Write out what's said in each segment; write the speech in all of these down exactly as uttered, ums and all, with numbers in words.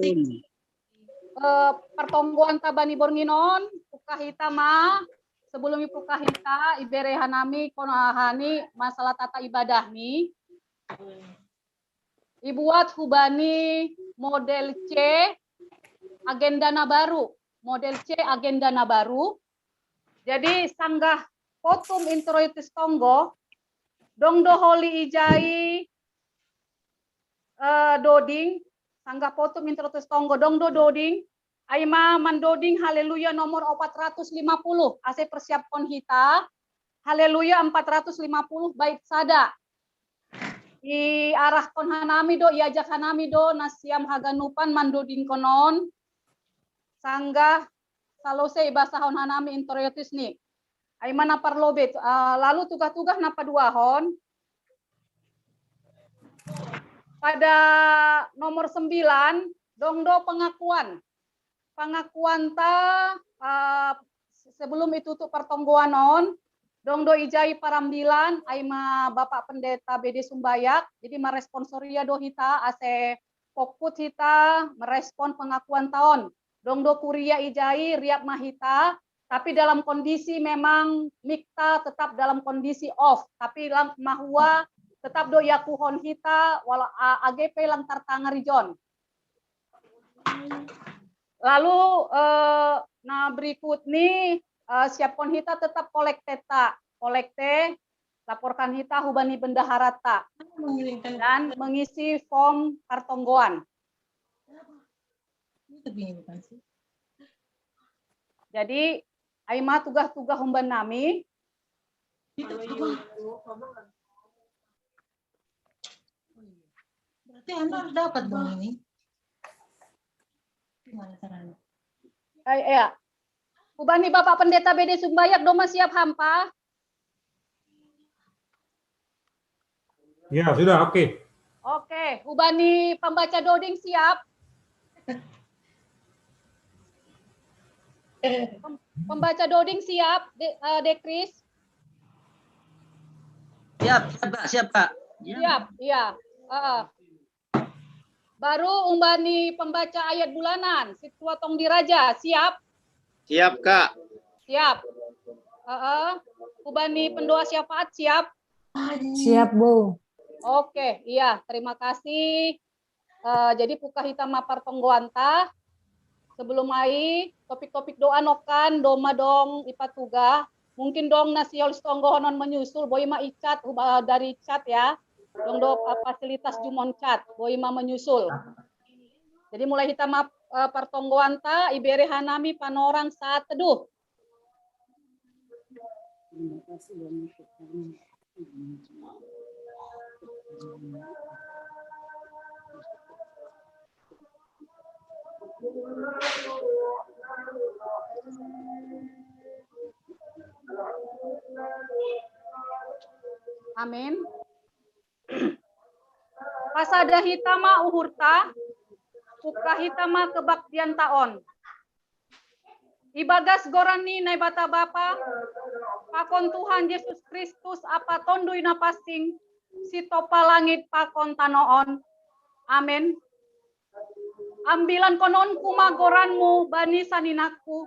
Eh, pertonggoan ta bani borngin on, pukahita ma, sebelum pukahita, iberehan nami kono ahani masalah tata ibadah ni. Ibuat hubani model C, agenda na baru. Model C, agenda na baru. Jadi sanggah potum introitus tonggo, dong do holi ijai, eh, doding, sanggah potum introitus tonggo, dong do doding, ai ma mandoding Haleluya nomor empat ratus lima puluh, ase persiapkon hita, Haleluya empat ratus lima puluh bait sada. Iarahkon hanami do, iajak hanami do, na siam haganupan mandodingkon on, sanggah salose ibasahon hanami introitus ni. Ai ma na parlobe, ah, lalu tugah-tugah na paduahon, pada nomor sembilan, dong do pengakuan. Pengakuan ta, ah, sebelum itutup pertonggoan on, dong do ijai parambilan, ai ma Bapak Pendeta B D Sumbayak, jadi marespon soria do hita, ase pokut hita merespon pengakuan ta on. Dong do kuria ijai, riap ma hita, tapi dalam kondisi memang mic ta tetap dalam kondisi off, tapi lang mahua tetap do iakuhon hita, wala a-, age pe lang tartangar ijon. Lalu, eh, na berikut ni, eh, siapkon hita tetap kolekte ta, kolekte, laporkan hita hubani bendahara ta, dan mengisi form pertonggoan. Jadi, ai ma tugah-tugah umban nami. Itu apa? Berarti Anda harus dapat dong ini. Gimana caranya? Eh, iya. Hubani Bapak Pendeta B D Sumbayak, dong ma siap ham pa? Ya, sudah, oke. Oke, hubani pembaca doding siap? Pem-, pembaca doding siap, De-, eh, Dekris? Siap, siap, Kak. Siap, Kak. Siap, iya. Heeh. Baru umbani pembaca ayat bulanan, si tua tong diraja, siap? Siap, Kak. Siap. Heeh. Hubani pendoa syafaat, siap? Siap, Bu. Oke, iya, terima kasih. Eh, jadi pukahita ma partonggoan ta. Sebelum ai, topik-topik doa nokan, doma dong ipatugah. Mungkin dong na sihol sitonggohon on menyusul, boi ma i-chat, huba-, dari chat ya. Dong do, eh, fasilitas jumon chat, boi ma menyusul. Jadi mulai hita ma, eh, partonggoan ta, ibere hanami panorang saat teduh. Amin. Pasada hita ma uhurta, puka hita ma kebaktian ta on. Ibagas goran ni Naibata Bapa, pakon Tuhan Yesus Kristus, Apa Tonduy Napasing, sitopa langit pakon tano on. Amen. Ambilan konon ku ma goranmu bani saninakku,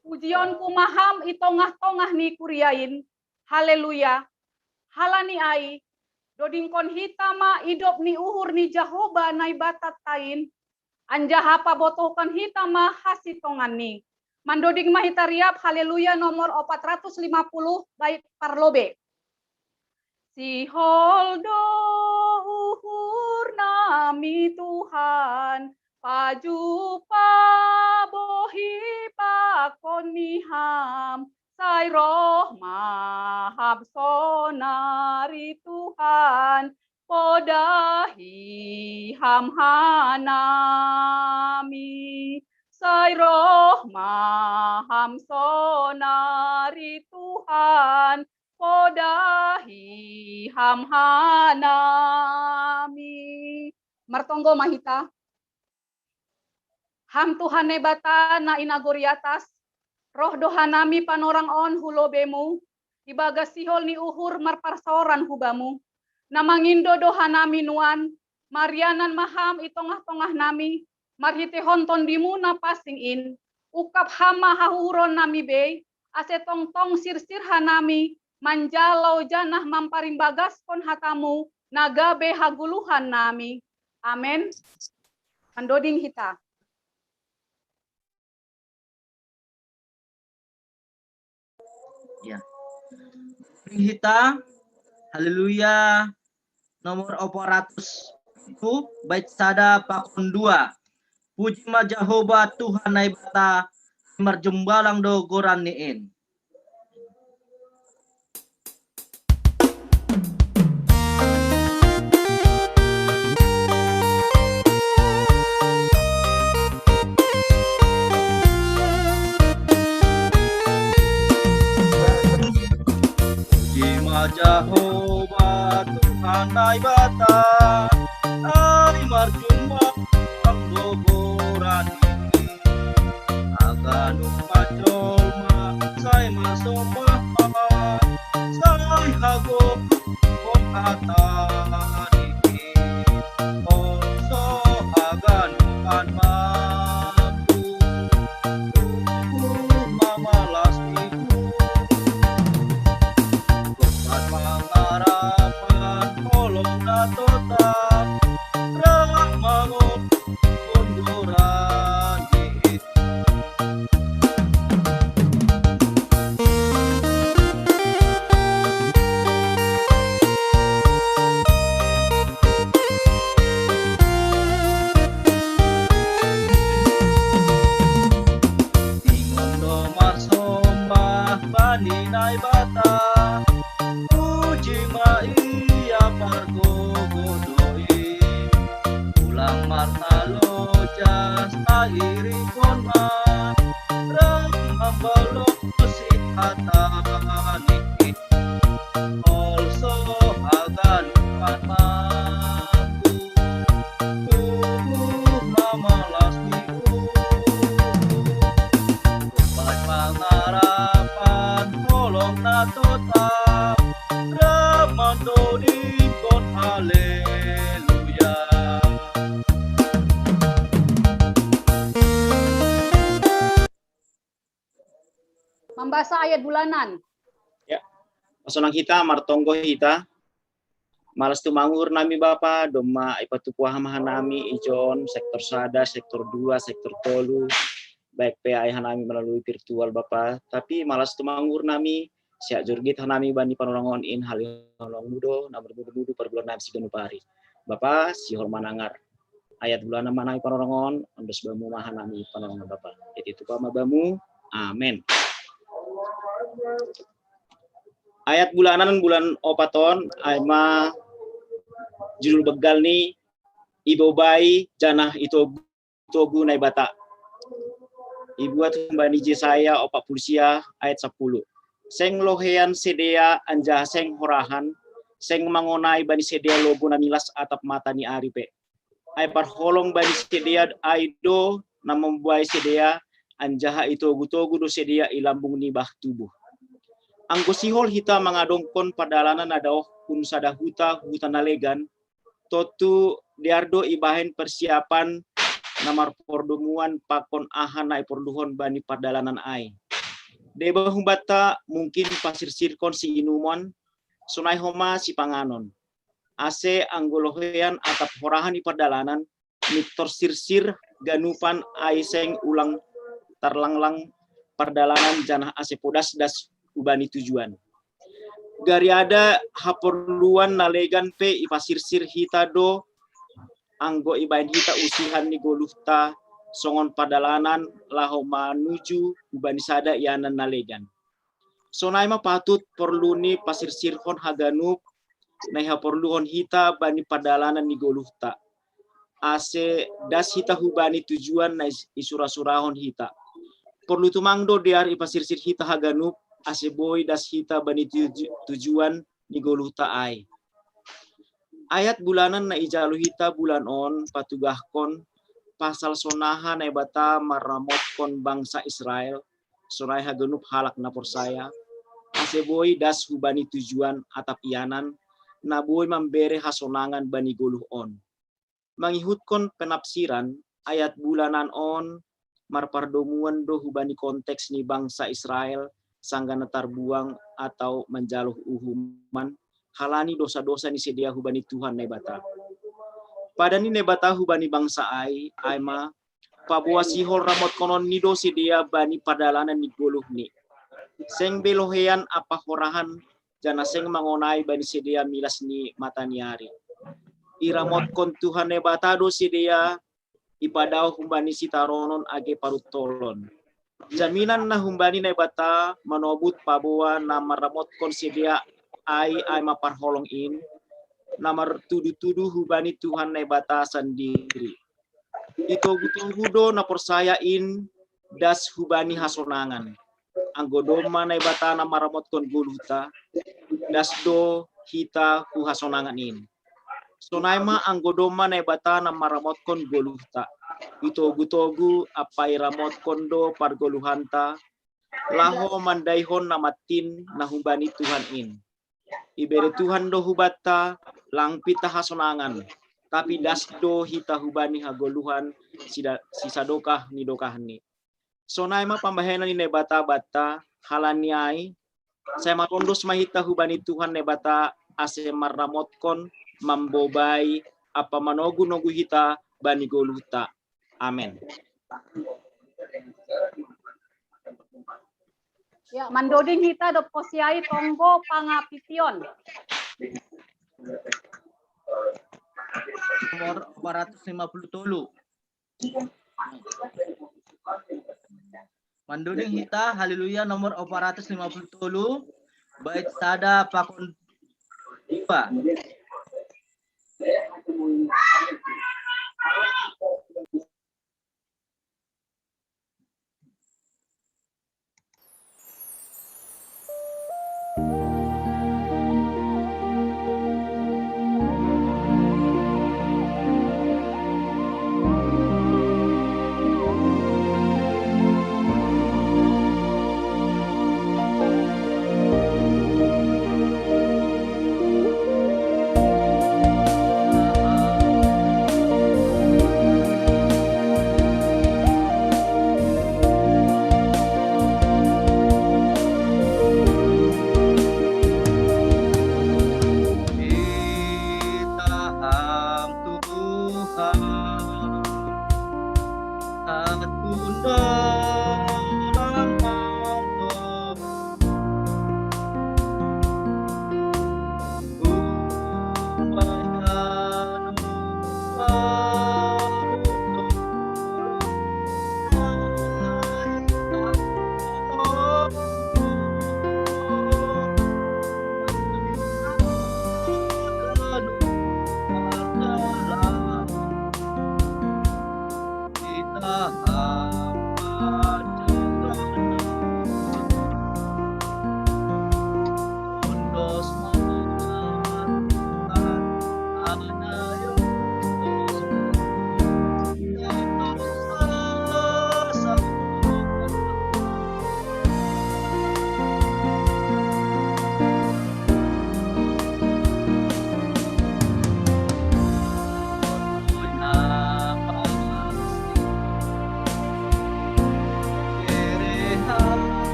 pujion ku ma ham i tongah-tongah ni kuriain. Haleluya. Halani ai, dodingkon hita ma idop ni uhur ni Jahoba Naibata tain, anjaha pabotohkon hita ma hasitongan ni. Mandoding ma hita riap, Haleluya nomor opat ratus lima puluh, bait parlobe. Sihol do uhur nami Tuhan, pajupa bohi pakon ni ham, sai roh ma ham sonari Tuhan, podahi ham hanami. Sai roh ma ham sonari Tuhan, podahi ham hanami. Martonggo ma hita. Ham Tuhan Naibata na i nagori atas, roh do hanami panorang on hu lobemu, ibagas sihol ni uhur marparsaoran hu bamu. Na mangindo do hanami nuan, marianan ma ham i tongah-tongah nami, Marhitehon Tondimu na pansing in, ungkap hama hahuhuron nami bei, ase tongtong sirsir hanami manjalo janah mamparimbagaskon hatamu na gabe hagoluhan nami. Amen. Mandoding hita. Ya. Hita, haleluya, nomor opat ratus itu, bait sada pakon dua. Puji ma Jahowa Tuhan Naibata, marjumbalang do goran ni in. Puji ma Jahowa Tuhan Naibata, ai marjumbalang do goran ni. Haganup jolma sai marsombah ma, sai hagogohon hata ni in. Ol so haganupan ma, tubuh ma malas ni uhur. Gompat pangarapan, holong na totap, rap mangogohon goran ni in. Ingon do marsombah bani Naibata, puji ma Ia, pargogoh do i. Ulang martaloja, sai irikon ma, rap mambalosi hata ni in. Ol so haganupan ma, tubuh ma malas ni uhur. Gompat pangarapan, holong na totap, rap mandodingkon haleluya. Mambasa ayat bulanan. Pasonang hita, martonggo hita. Malas tumanggung uhur nami Bapa, domma ipatupa Ham hanami ijon sektor sada, sektor dua, sektor tolu, baik pe ai hanami melalui virtual Bapa. Tapi malas tumanggung uhur nami, sai jorgit hanami bani panorangon in, hali holong-Mu do na marmudu-mudu pargulahon nami siganup ari. Bapa, sihol manangar ayat bulanan ma nami panorangon, ondos Bamu ma hanami panorangon Bapa. Itupa ma Bamu. Amen. Ayat bulanan bulan opat on, ai ma judul banggal ni, Ibobai janah Itogu-togu Naibata. Ibuat humbani Jesaya opat puluh sia ayat sapuluh. Seng loheian sidea anjaha seng horahan, seng mangonai bani sidea lobei na milas atap mata ni ari pe. Ai parholong bani sidea ai do na mambobai sidea, anjaha itogu-togu do sidea i lambung ni bah tubuh. Anggo sihol hita mangadongkon pardalanan na daoh hun sada huta, huta na legan, tontu dear do ibahen persiapan na marpordomuan pakon aha na iporluhon bani pardalanan ai. Deba humbanta mungkin pasirsirkon siinumon, sonai homa sipanganon. Ase anggo loheian atap horahan i pardalanan, mintor sirsir ganupan ai seng ulang tarlanglang pardalanan janah ase podas das hubani tujuan. Gariada haporluan na legan pe ipasirsir hita do, anggo ibahen hita usihan ni goluhta songon pardalanan laho manuju hubani sada ianan na legan. Sonai ma patut porlu ni pasirsirhon haganup na ihaporluhon hita bani pardalanan ni goluhta, ase das hita hubani tujuan na is-, isura-surahon hita. Porlu tumang do dear ipasirsir hita haganup, ase boi das hita bani tuju-, tujuan ni goluhta ai. Ayat bulanan na ijalo hita bulan on patugahkon pasal sonaha Naibata marramotkon bangsa Israel, sonai haganup halak na porsaya, ase boi das hubani tujuan atap ianan, na boi mambere hasonangan bani goluh on. Mangihutkon penafsiran, ayat bulanan on marpardomuan do hubani konteks ni bangsa Israel sanggah na tarbuang atau manjalo uhuman halani dosa-dosa ni sidea hubani Tuhan Naibata. Pada ni Naibata hubani bangsa ai, ai ma, paboa sihol ramotkonon ni do sidea bani pardalanan ni goluhni. Seng be lohean ampa horahan, janah seng mangonai bani sidea milas ni mata ni ari. Iramotkon Tuhan Naibata do sidea, ipadaoh humbani sitaronon age paruntolon. Jaminan na humbani Naibata manobut paboa na maramotkon sidea ai, ai ma parholong in, na martudu-tudu hubani Tuhan Naibata sandiri. Itogu-togu do na porsaya in das hubani hasonangan. Anggo domma Naibata na maramotkon goluhta, das do hita hu hasonangan in. Sonai ma anggo domma Naibata na maramotkon goluhta, itogu-togu ampa iramotkon do pargoluhanta, laho mandaihon na mattin na humbani Tuhan in. Ibere Tuhan do hubanta, lang pitah hasonangan, tapi das do hita hubani hagoluhan sida-, sisadokah ni dokahni. Sonai ma pambahenan ni Naibata banta, halani ai, sai marondos ma hita hubani Tuhan Naibata ase marramotkon, mambobai, ampa manogu-nogu hita bani goluhta. Amen. Ya, mandoding hita dob hosiai tonggo pangapition. Nomor empat ratus lima puluh tolu. Mandoding hita Haleluya nomor empat ratus lima puluh tolu, bait sada pakon dua.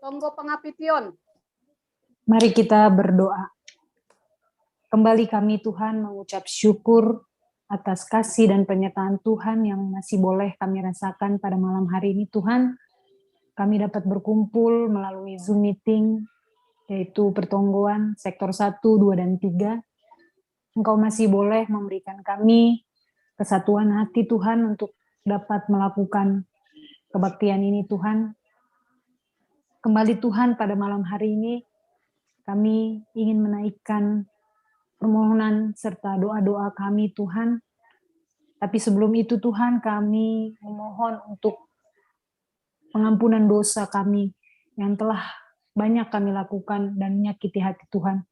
Tonggo pangapition. Mari kita berdoa. Kembali kami, Tuhan, mengucap syukur atas kasih dan penyertaan Tuhan yang masih boleh kami rasakan pada malam hari ini, Tuhan. Kami dapat berkumpul melalui Zoom meeting yaitu pertonggoan sektor satu, dua, dan tiga. Engkau masih boleh memberikan kami kesatuan hati, Tuhan, untuk dapat melakukan kebaktian ini, Tuhan. Kembali, Tuhan, pada malam hari ini kami ingin menaikkan permohonan serta doa-doa kami, Tuhan. Tapi sebelum itu, Tuhan, kami memohon untuk pengampunan dosa kami yang telah banyak kami lakukan dan menyakiti hati, Tuhan.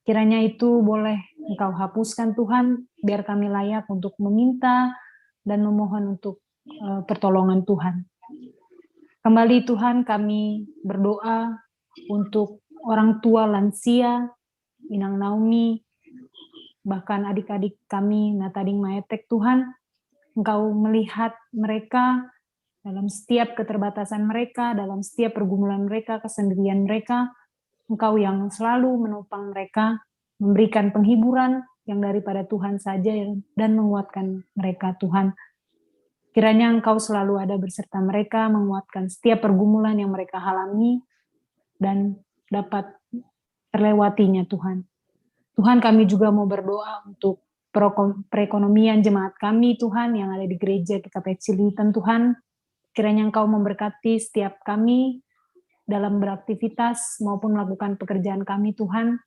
Kiranya itu boleh Engkau hapuskan, Tuhan, biar kami layak untuk meminta dan memohon untuk, eh, pertolongan, Tuhan. Kembali, Tuhan, kami berdoa untuk orang tua lansia, Inang Naomi, bahkan adik-adik kami, Natading Maetek, Tuhan. Engkau melihat mereka dalam setiap keterbatasan mereka, dalam setiap pergumulan mereka, kesendirian mereka. Engkau yang selalu menopang mereka, memberikan penghiburan yang daripada Tuhan saja dan menguatkan mereka, Tuhan. Kiranya Engkau selalu ada berserta mereka, menguatkan setiap pergumulan yang mereka alami, dan dapat terlewatinya, Tuhan. Tuhan, kami juga mau berdoa untuk peroko-, perekonomian jemaat kami, Tuhan, yang ada di gereja G K P S Cililitan, Tuhan. Kiranya Engkau memberkati setiap kami dalam beraktivitas maupun melakukan pekerjaan kami, Tuhan.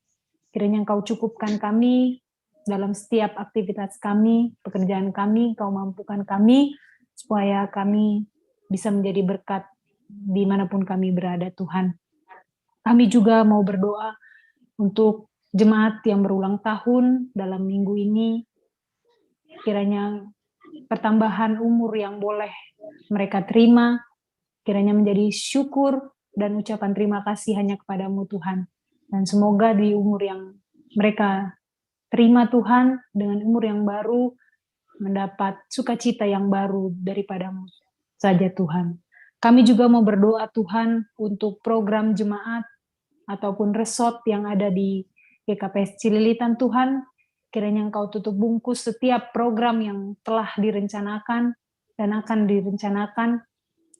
Kiranya Engkau cukupkan kami dalam setiap aktivitas kami, pekerjaan kami, Engkau mampukan kami, supaya kami bisa menjadi berkat dimanapun kami berada, Tuhan. Kami juga mau berdoa untuk jemaat yang berulang tahun dalam minggu ini. Kiranya pertambahan umur yang boleh mereka terima, kiranya menjadi syukur dan ucapan terima kasih hanya kepada-Mu, Tuhan. Dan semoga di umur yang mereka terima, Tuhan, dengan umur yang baru, mendapat sukacita yang baru daripada-Mu saja, Tuhan. Kami juga mau berdoa, Tuhan, untuk program jemaat ataupun resort yang ada di G K P S Cililitan, Tuhan. Kiranya Engkau tutup bungkus setiap program yang telah direncanakan dan akan direncanakan.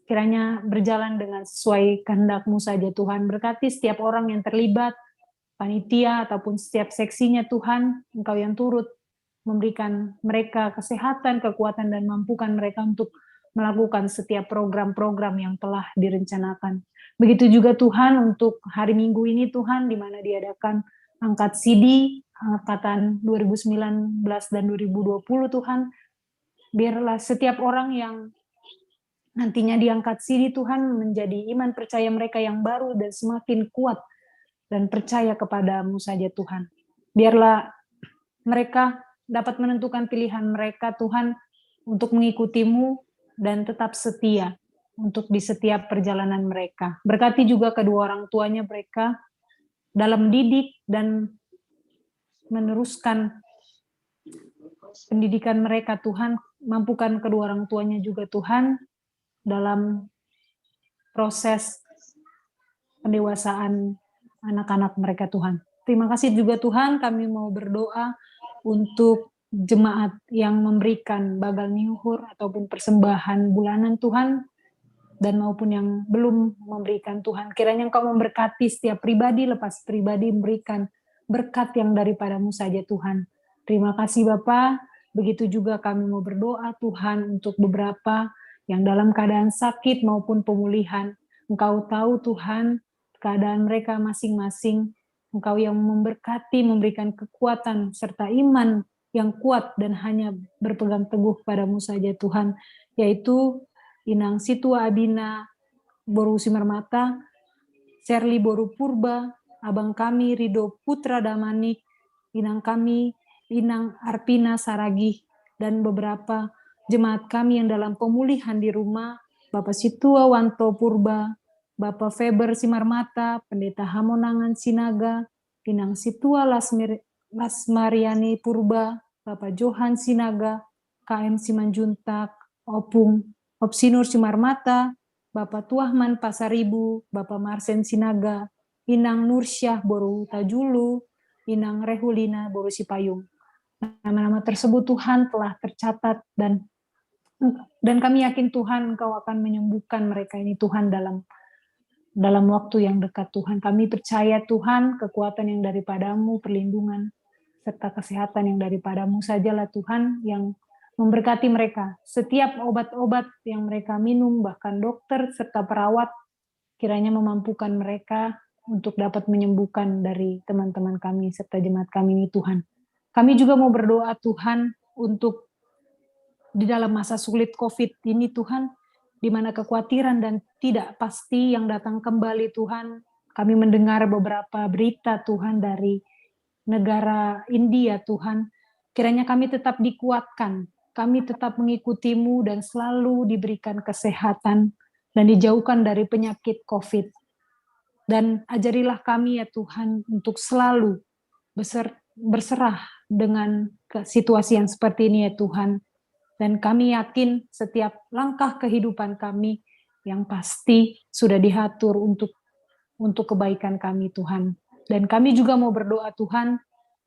Kiranya berjalan dengan sesuai kehendak-Mu saja, Tuhan. Berkati setiap orang yang terlibat, panitia ataupun setiap seksinya, Tuhan. Engkau yang turut memberikan mereka kesehatan, kekuatan, dan mampukan mereka untuk melakukan setiap program-program yang telah direncanakan. Begitu juga, Tuhan, untuk hari Minggu ini, Tuhan, di mana diadakan angkat sidi angkatan dua ribu sembilan belas dan dua ribu dua puluh, Tuhan. Biarlah setiap orang yang nantinya diangkat sidi, Tuhan, menjadi iman percaya mereka yang baru dan semakin kuat dan percaya kepada-Mu saja, Tuhan. Biarlah mereka dapat menentukan pilihan mereka, Tuhan, untuk mengikuti-Mu dan tetap setia untuk di setiap perjalanan mereka. Berkati juga kedua orang tuanya mereka dalam mendidik dan meneruskan pendidikan mereka, Tuhan. Mampukan kedua orang tuanya juga, Tuhan, dalam proses pendewasaan anak-anak mereka, Tuhan. Terima kasih juga, Tuhan, kami mau berdoa untuk jemaat yang memberikan bagal niuhur ataupun persembahan bulanan, Tuhan, dan maupun yang belum memberikan, Tuhan. Kiranya Engkau memberkati setiap pribadi, lepas pribadi, memberikan berkat yang daripada-Mu saja, Tuhan. Terima kasih, Bapa. Begitu juga kami mau berdoa, Tuhan, untuk beberapa yang dalam keadaan sakit maupun pemulihan. Engkau tahu, Tuhan, keadaan mereka masing-masing. Engkau yang memberkati, memberikan kekuatan serta iman yang kuat dan hanya berpegang teguh pada-Mu saja, Tuhan, yaitu Inang Situa Abina Boru Simarmata, Serli Boru Purba, abang kami Rido Putra Damanik, inang kami Inang Arpina Saragih, dan beberapa jemaat kami yang dalam pemulihan di rumah, Bapak Situa Wanto Purba, Bapak Feber Simarmata, Pendeta Hamonangan Sinaga, Inang Situa Lasmir-, Lasmariani Purba, Bapak Johan Sinaga, K M Simanjuntak, Opung, Opsinur Simarmata, Bapak Tuahman Pasaribu, Bapak Marsen Sinaga, Inang Nursyah Boru Tajulu, Inang Rehulina Boru Sipayung. Nama-nama tersebut, Tuhan, telah tercatat dan dan kami yakin, Tuhan, Engkau akan menyembuhkan mereka ini, Tuhan, dalam dalam waktu yang dekat, Tuhan. Kami percaya, Tuhan, kekuatan yang daripada-Mu, perlindungan serta kesehatan yang daripada-Mu sajalah, Tuhan, yang memberkati mereka. Setiap obat-obat yang mereka minum, bahkan dokter serta perawat, kiranya memampukan mereka untuk dapat menyembuhkan dari teman-teman kami serta jemaat kami ini, Tuhan. Kami juga mau berdoa, Tuhan, untuk di dalam masa sulit covid ini, Tuhan, di mana kekhawatiran dan tidak pasti yang datang kembali, Tuhan. Kami mendengar beberapa berita, Tuhan, dari negara India, Tuhan. Kiranya kami tetap dikuatkan, kami tetap mengikuti-Mu dan selalu diberikan kesehatan dan dijauhkan dari penyakit covid. Dan ajarilah kami, ya Tuhan, untuk selalu beser-, berserah dengan ke-, situasi yang seperti ini, ya Tuhan. Dan kami yakin setiap langkah kehidupan kami yang pasti sudah diatur untuk, untuk kebaikan kami, Tuhan. Dan kami juga mau berdoa, Tuhan,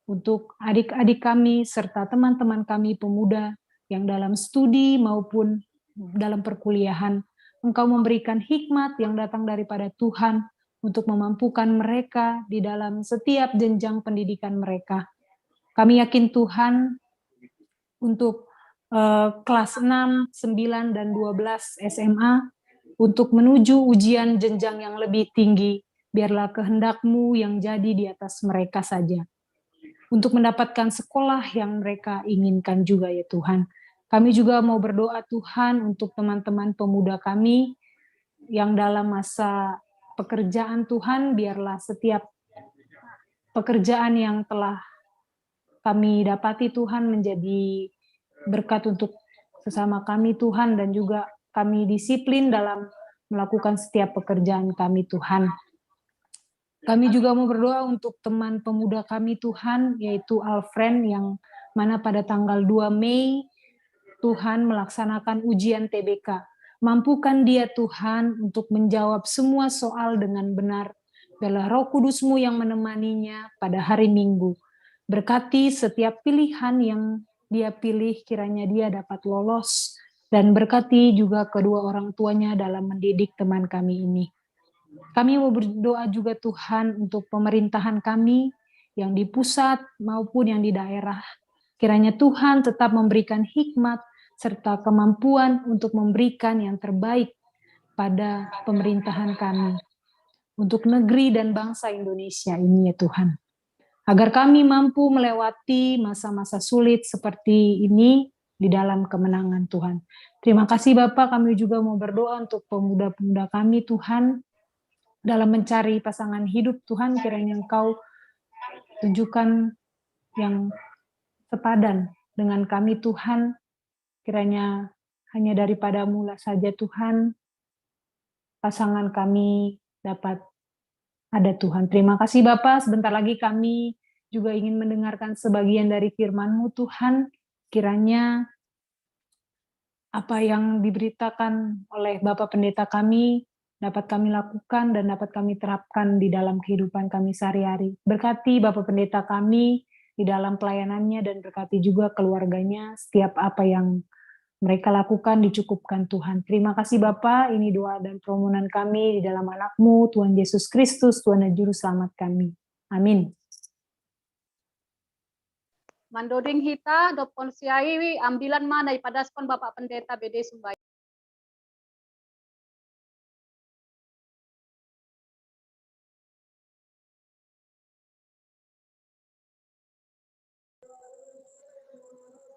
untuk adik-adik kami serta teman-teman kami pemuda yang dalam studi maupun dalam perkuliahan. Engkau memberikan hikmat yang datang daripada Tuhan untuk memampukan mereka di dalam setiap jenjang pendidikan mereka. Kami yakin, Tuhan, untuk, eh, kelas enam, sembilan, dan dua belas S M A, untuk menuju ujian jenjang yang lebih tinggi, biarlah kehendak-Mu yang jadi di atas mereka saja, untuk mendapatkan sekolah yang mereka inginkan juga, ya Tuhan. Kami juga mau berdoa, Tuhan, untuk teman-teman pemuda kami yang dalam masa pekerjaan, Tuhan, biarlah setiap pekerjaan yang telah kami dapati, Tuhan, menjadi berkat untuk sesama kami, Tuhan, dan juga kami disiplin dalam melakukan setiap pekerjaan kami, Tuhan. Kami juga mau berdoa untuk teman pemuda kami, Tuhan, yaitu Alfren, yang mana pada tanggal dua Mei, Tuhan, melaksanakan ujian T B K. Mampukan dia, Tuhan, untuk menjawab semua soal dengan benar. Biarlah Roh Kudus-Mu yang menemaninya pada hari Minggu. Berkati setiap pilihan yang dia pilih, kiranya dia dapat lolos, dan berkati juga kedua orang tuanya dalam mendidik teman kami ini. Kami mau berdoa juga, Tuhan, untuk pemerintahan kami yang di pusat maupun yang di daerah. Kiranya Tuhan tetap memberikan hikmat serta kemampuan untuk memberikan yang terbaik pada pemerintahan kami, untuk negeri dan bangsa Indonesia ini, ya Tuhan. Agar kami mampu melewati masa-masa sulit seperti ini di dalam kemenangan, Tuhan. Terima kasih, Bapa. Kami juga mau berdoa untuk pemuda-pemuda kami, Tuhan, dalam mencari pasangan hidup, Tuhan. Kiranya Engkau tunjukkan yang sepadan dengan kami, Tuhan. Kiranya hanya daripada-Mu lah saja, Tuhan, pasangan kami dapat ada, Tuhan. Terima kasih, Bapa. Sebentar lagi kami juga ingin mendengarkan sebagian dari firman-Mu, Tuhan. Kiranya apa yang diberitakan oleh Bapak Pendeta kami dapat kami lakukan dan dapat kami terapkan di dalam kehidupan kami sehari-hari. Berkati Bapak Pendeta kami di dalam pelayanannya dan berkati juga keluarganya, setiap apa yang mereka lakukan dicukupkan, Tuhan. Terima kasih, Bapa. Ini doa dan permohonan kami di dalam Anak-Mu, Tuhan Yesus Kristus, Tuhan dan Juru Selamat kami. Amin. Mandoding hita, dopon siaiwi, ambilan mana ipadaskon Bapak Pendeta B D Sumbai.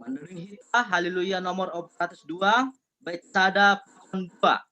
Mandoding hita, Haleluya nomor seratus dua, bait sada, pon dua.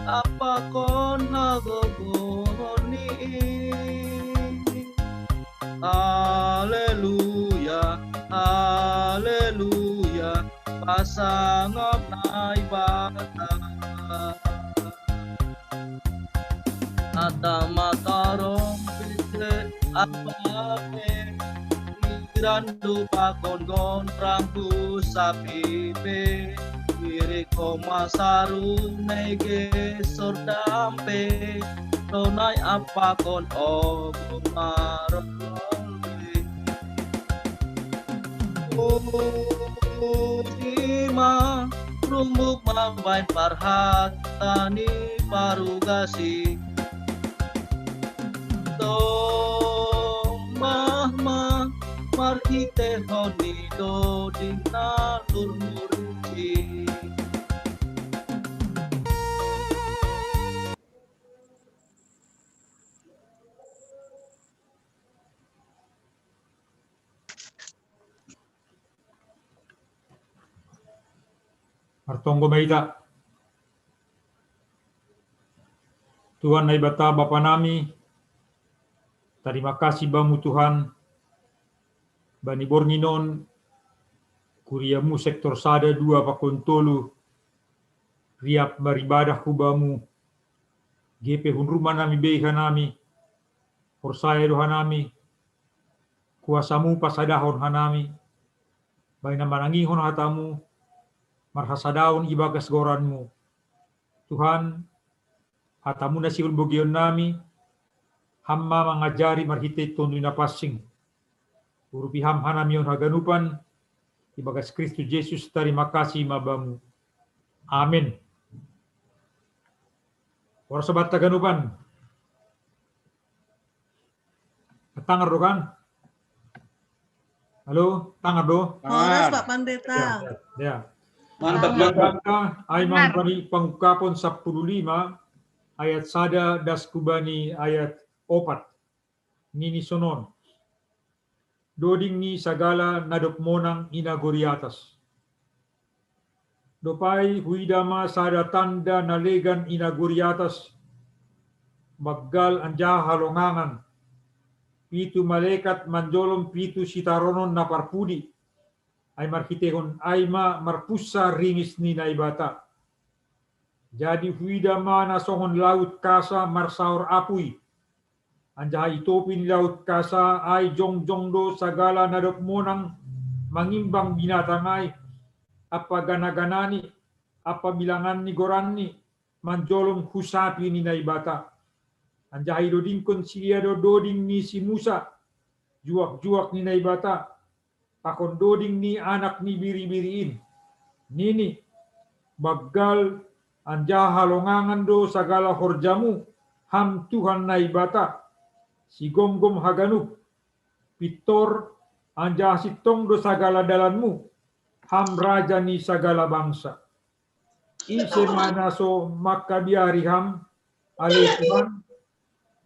Apa kon hagogohon ni i. Haleluya, haleluya, pasangap Naibata. Hata ma tarong pite apa pe, iran do pakon gon rangku sapi pe, iri koma saru nege sordampe, tonai apa kon o marolol pe. Uji ma rumbuk mambain parhata ni parugasi. Tombah ma marhitehon ni doding na lurmurci. Martonggo ma hita. Tuhan Naibata Bapa nami, tarima kasih Bamu Tuhan, bani borngin on, kuriamu sektor sada, dua pakon tolu, riap maribadah hu Bamu, gepe hun rumah nami bei hanami, porsaya do hanami, kuasamu pasadahon hanami, bahen na manangihon hatamu, marhasadaon ibagas goranmu. Tuhan, hatamu na sihol bogeion nami, Ham ma mangajari marhitei Tonduy Napansing. Urupi Ham hanami on haganupan, ibagas Kristus Jesus tarima kasih ma Bamu. Amen. Horas sobat haganupan. Tangar do kan? Halo, tangar do? Horas, Pak Pandeta. Ya, ya. Mantap, mantap. Ai ma bani Pangungkapon sampulu lima ayat sada das hu bani ayat opat. Nini sonon: Doding ni sagala na dob monang i nagori atas. Dob ai huida ma sada tanda na legan i nagori atas, banggal anjaha halongangan, pitu malekat manjolom pitu sitaronon na parpudi, ai marhiteihon ai ma marpunsa ringis ni Naibata. Jadi huida ma na songon laut kasa marsaor apui, anjaha i topi ni laut kasa ai jongjong do sagala na dob monang mangimbang binatang ai, ampa ganaganani, ampa bilangan ni goranni, manjolom hu sapi ni Naibata. Anjaha idodingkon sidea do doding ni si Musa, juak-juak ni Naibata, pakon doding ni Anak ni Biri-biri in. Nini: Banggal anjaha halongangan do sagala horjamu, Ham Tuhan Naibata, sigomgom haganup, pintor anjaha sintong do sagala dalanmu, Ham Raja ni sagala bangsa. Ise ma na so mangkabiari Ham, ale Tuhan,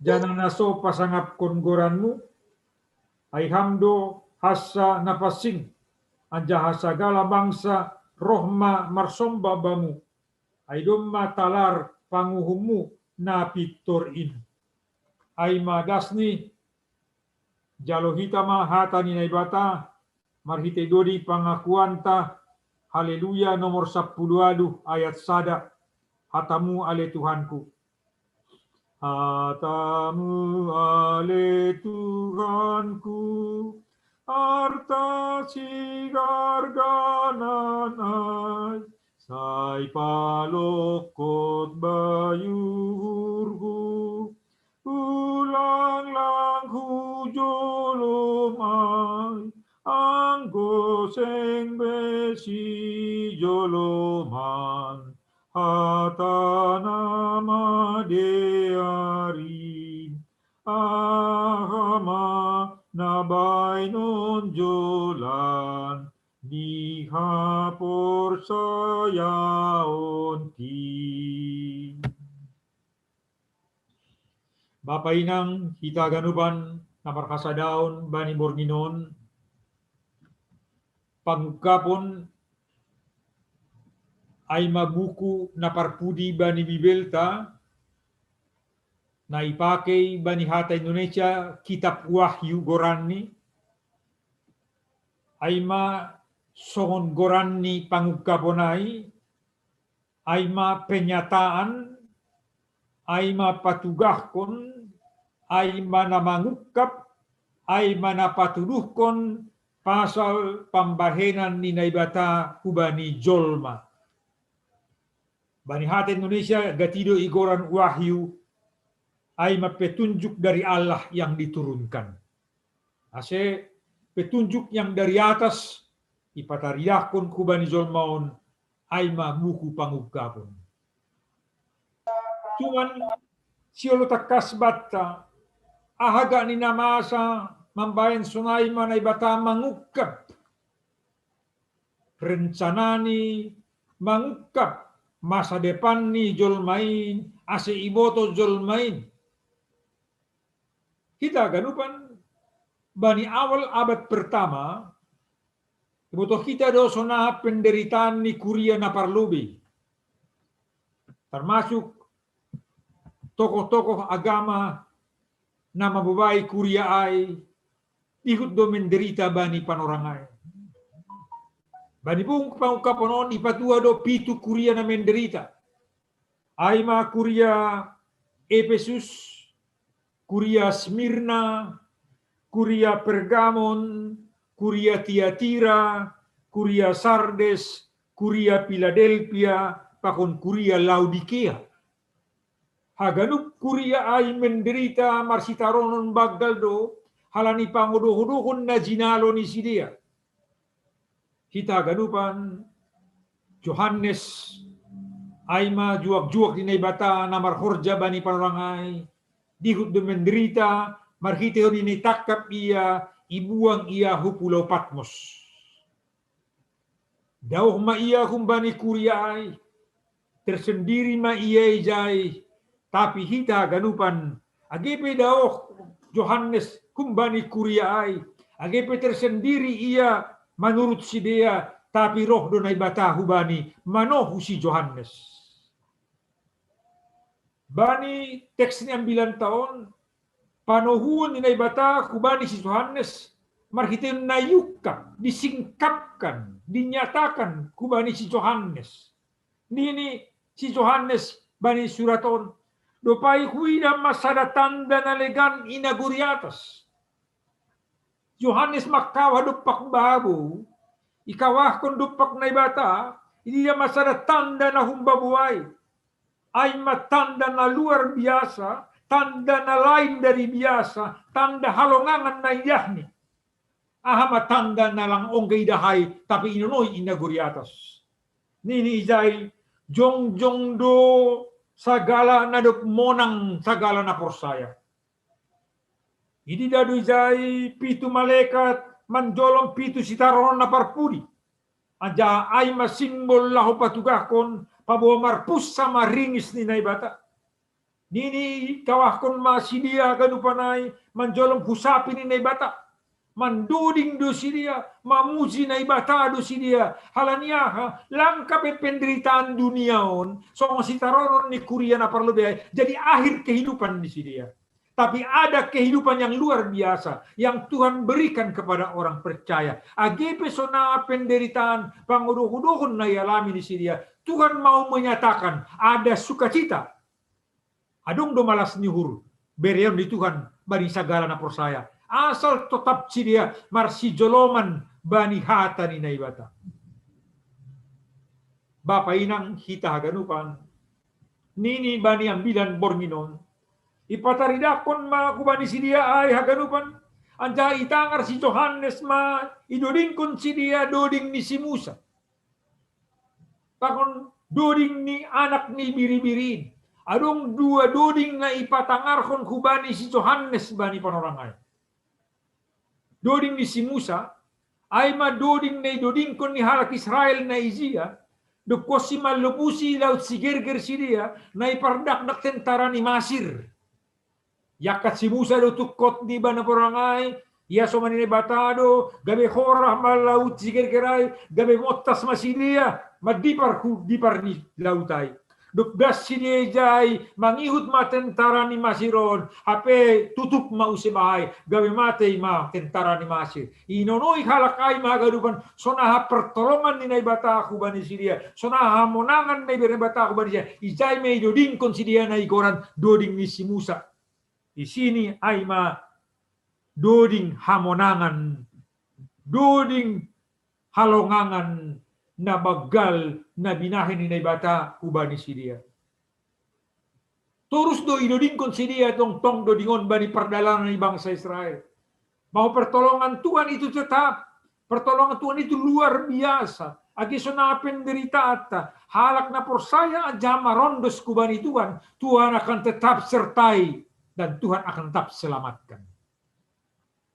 janah na so pasangapkon goranmu? Ai Ham do hansa na pansing, anjaha sagala bangsa roh ma marsomba Bamu, ai domma talar panguhummu na pintor in. Ai ma dasni, jalo hita ma hata ni Naibata, marhitei doding pangakuanta, Haleluya nomor sampulu ualuh ayat sada, hatamu ale Tuhanku. Hatamu ale Tuhanku, arta sigarganan ai, sai palongkot bayu uhurhu, ulang lang hujolom ai, anggo seng be sijoloman, hata na madear in, aha ma na baenon jolan ni haporsayaonki. Bapa inang hita haganupan na marhasadaon bani borngin on, Pangungkapon Ai ma buku na parpudi bani Bibelta, na ipakei bani hata Indonesia, Kitab Wahyu goranni, ai ma songon goranni pangungkapon ai, ai ma penyataan, ai ma patugahkon, ai ma na mangungkap, ai ma na patuduhkon pasal pambahenan ni Naibata hubani jolma. Bani hata Indonesia gati do igoran wahyu, ai ma petunjuk dari Allah yang diturunkan. Ase petunjuk yang dari atas ipataridahkon hubani jolma on, ai ma buku pangungkapon. Cuman siolo tangkas banta, aha gak ni na masa mambahen sonai ma Naibata mangungkap rencanani, mangungkap masa depan ni jolma in, ase iboto jolma in. Hita haganupan, bani awal abad pertama, iboto hita do sonai penderitaan ni kuria na parlobei, termasuk tokoh-tokoh agama na mambobai kuria ai, dihut do menderita bani panorang ai. Bani buku pangungkapon on ipatua do pitu kuria na menderita. Ai ma kuria Epesus, kuria Smirna, kuria Pergamon, kuria Tiatira, kuria Sardes, kuria Piladelpia, pakon kuria Laodikea. Haganup kuria ai menderita marsitaronon banggal do, halani pangodohodohon na jinalo ni sidea. Hita haganupan, Johannes, ai ma juak-juak ni Naibata na marhorja bani panorang ai, dihut do menderita, marhitehon i ditangkap ia, ibuang ia hu pulau Patmos. Daoh ma ia humbani kuria ai, tersendiri ma ia ijai, tapi hita haganupan, age pe daoh Johannes humbani kuria ai, age pe tersendiri ia manurut sidea, tapi roh do Naibata hubani, manohu si Johannes. Bani teks ni ambilanta on, panohuon ni Naibata hubani si Johannes, marhitehon na iungkap, disingkapkan, dinyatakan hubani si Johannes. Nini si Johannes bani surat on, dopai huida ma sada tanda na legan i nagori atas. Johannes mangkawah dompak babou, ikawahkon dompak Naibata, idia ma sada tanda na humbabou ai. Ai ma tanda na luar biasa, tanda na lain dari biasa, tanda halongangan na idahni. Aha ma tanda na lang ongga idah ai, tapi inonohi i nagori atas. Nini ijai, jongjong do sagala na dob monang sagala na porsaya. Ididah do ijai pitu malekat manjolom pitu sitaronon na parpudi. Anjaha ai ma simbol laho patugahkon paboa marpunsa ma ringis ni Naibata. Nini ikawahkon ma sidea haganupan ai manjolom hu sapi ni Naibata. Mandoding do sidea, mamuji Naibata do sidea. Halani aha, langka pe penderitaan dunia on, songon sitaronon ni kuria na parlobei ai, jadi akhir kehidupan ni sidea. Tapi ada kehidupan yang luar biasa yang Tuhan berikan kepada orang percaya. Age pe sonai penderitaan, pangodohodohon na ialami ni sidea, Tuhan mau menyatakan ada sukacita. Adong do malas ni uhur bereon ni Tuhan bani sagala na porsaya, asal totap sidea marsijoloman bani hata ni Naibata. Bapa inang hita haganupan, nini bani ambilan borngin on, ipataridahkon ma hubani sidea ai haganupan, anjaha itangar si Johannes ma idodingkon sidea doding ni si Musa. Pakon doding ni anak ni biribirin. Adong dua doding na ipatangarhon hubani si Johannes bani panorang ai. Doding ni si Musa, ai ma doding na idodingkon ni halak Israel na ijia, dob konsi manlopusi laut sigerger sidea, na ipardakdak tentara ni Masir. Iangkat si Musa do tungkot ni bani panorang ai, iasomani Naibata do, gabe horah ma laut sigerger ai, gabe montas ma sidea. madipar hu dipar ni lautai. Dob das sidea ijai, mangihut ma tentara ni Masir on, hape tutup ma use bahai, gabe matei ma tentara ni Masir. Inonoi halak ai ma haganupan, sonaha pertolongan ni Naibata hubani sidea, sonaha hamonangan ni Naibata hubani sidea, ijai ma idodingkon sidea na igoran doding ni si Musa. Isini ai ma doding hamonangan, doding halongangan na banggal na binahen ni Naibata hubani sidea. Torus do idodingkon sidea tongtong doding on bani pardalanan ni bangsa Israel. Bahwa pertolongan Tuhan itu tetap, pertolongan Tuhan itu luar biasa. Age sonang penderitaanta, halak na porsaya anjaha marondos hubani Tuhan, Tuhan akan tetap sertai dan Tuhan akan tetap selamatkan.